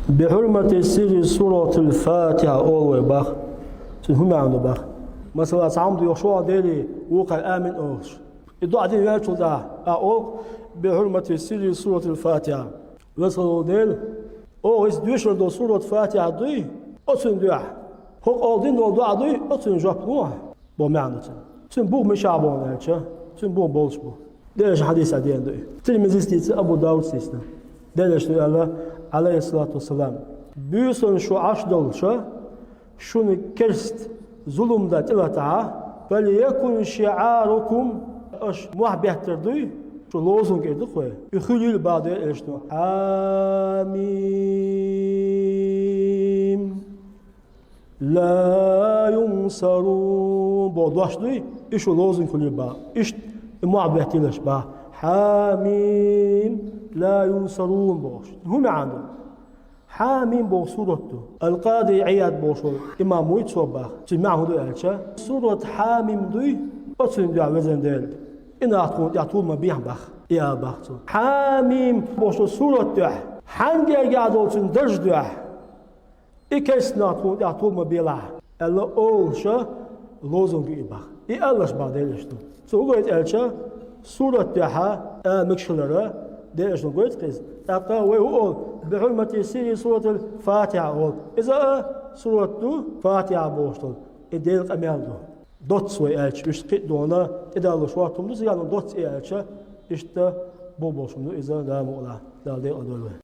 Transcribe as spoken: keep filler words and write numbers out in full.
بحرمة سر سورة الفاتحة олу вай бах. Цуьнан хӀун маьӀна ду бах? Масала, цхьа хӀума доьхуш ву хьо Деле, вукхара амин олуш. И доӀа дина ваьллачул тӀаьхьа, а олу: بحرمة سر سورة الفاتحة. Веза хилла волу Дела, оха иза доьшур долу сурат Фатихьа дуй, оцунна дуьхьа. ХӀокху оха дина долу доӀа дуй, оцунна жоп ло, бо маьӀна цуьнан. Цуьнан бух мичахь бу аьлча, цуьнан бух болуш бу. Делан хьадисехь деана ду и. Тирмизис дийцина, Абу Даудс дийцина. Делан элчано аьлла, Ӏалайхиссалату вассалам: «Буьйсанна шу Ӏаш долуша, шуна керста зулам дан тӀелатахьа, فليكن شعاركم», аша мохь беттар дуй, шу лозунг эр ду-кх вай. И хуьлийла бах Делан элчано: «Хьамим, ла юнсарун», боху дош дуй, и шу лозунг хуьлийла бах. Иштта и мохь беттийлаш бах. «Хьамим, ла юнсарун», бохуш. ХӀун маьӀна ду? Хьамим боху сурат ду. Ал-Къади Ӏияд бохуш волу имам вуй, цо бах. Цуьнан маьӀна хӀун ду аьлча, сурат Хьамим дуй, оцунна дуьхьа, везан Дела, и нах тхуна тӀехь тӀула ма бехьа бах. И ала бах цо. Хьамим бохуш волу сурат дуьхьа, хьан гергахь долу цуьнан дарж дуьхьа, и керста нах тхуна тӀехь тӀула ма белахь, аьлла, олуша лозунг ю и бах. И аллаш бах Делан элчано. Цо хӀун гойту аьлча, сурат дуьхьа ала мегаш хилар Делан элчано гойту-кх иза. ТӀаккха вай хӀун олу: «بحرمة سر سورة الفاتحة» олу. Иза а сурат ду, Фатихьа бохуш долу. И Делан къамел ду. Доцца вай аьлча, уьш кхин а дона, тӀедаллуш вахтум ду, цига а доцца и аьлча, иштта бу бохуш ду иза, Дала мукъ лахь, Дала декъала дойла вай.